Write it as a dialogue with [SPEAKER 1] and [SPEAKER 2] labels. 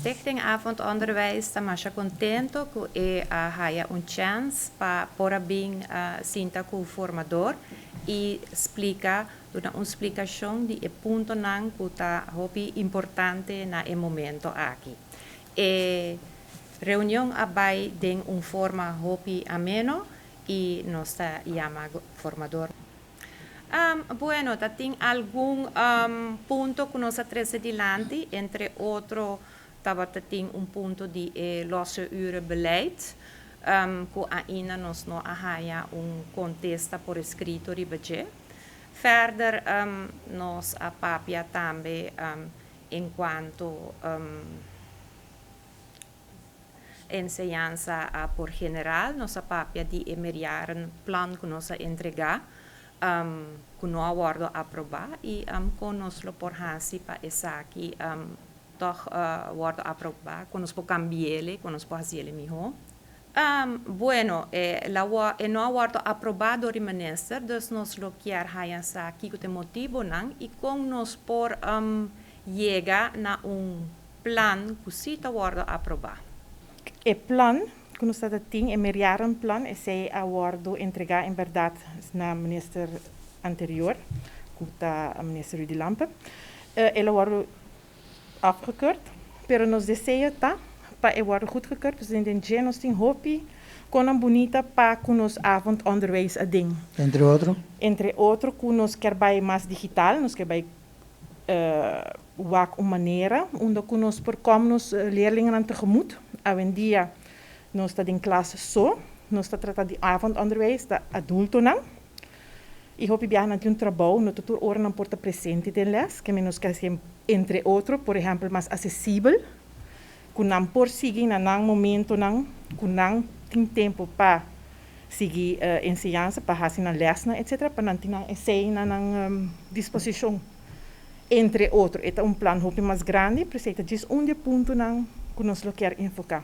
[SPEAKER 1] Stichting Avondonderwijs ta masha contento cu e a haya un chance pa por a bin sinta cu formador y splica, duna un splicacion di e puntonan cu ta hopi importante na e momento aki. E reunion a bay den un forma hopi ameno y nos ta yama formador. Bueno, ta tin algun punto cu nos a trece dilanti, entre otro tabata tin un punto di e losse urenbeleid, cu ainda nos no a haya un contesta por escrito riba dje. Verder nos a papia tambe en cuanto enseñansa por general, nos a papia di e meerjarenplan cu nos a entrega, cu no a wordo aproba y con nos lo por haci pa esaki toch wordo aproba, con nos por cambi'e, con nos por haci'e miho. Bueno, e no a wordo aproba door di minister, dus nos lo kier haya sa kico t'e motibonan y con nos por yega na un plan cu si ta wordo aproba.
[SPEAKER 2] E plan cu nos ta tin, e meerjarenplan, esey a wordo entrega en berdad na minister anterior, cu ta minister Rudy Lampe. El a wordo afgekeurd, pero nos deseo ta pa e wordo goedgekeurd, dus den dje nos tin hopi cosnan bunita pa cu nos avondonderwijs aden.
[SPEAKER 3] Entre otro?
[SPEAKER 2] Entre otro, cu nos kier bay mas digital, nos kier bay wak un manera unda cu nos por kom nos leerlingen tegemoet. Awendia nos ta den klas so, nos ta trata di avondonderwijs, ta adultonan. Y hopi biaha nan tin un trabou, no ta tur ora nan por ta presente den les, ke nos kier haci entre otro, por ehempel, mas accesibel, cu nan por sigui na nan momentonan, cu nan tin tempo pa sigui enseñansa, pa haci nan lesnan, etc., pa nan tin nan esey na nan disposicion. Entre otro, e ta un plan hopi mas grandi, pero esey ta djis un di e puntonan cu nos lo kier enfoca.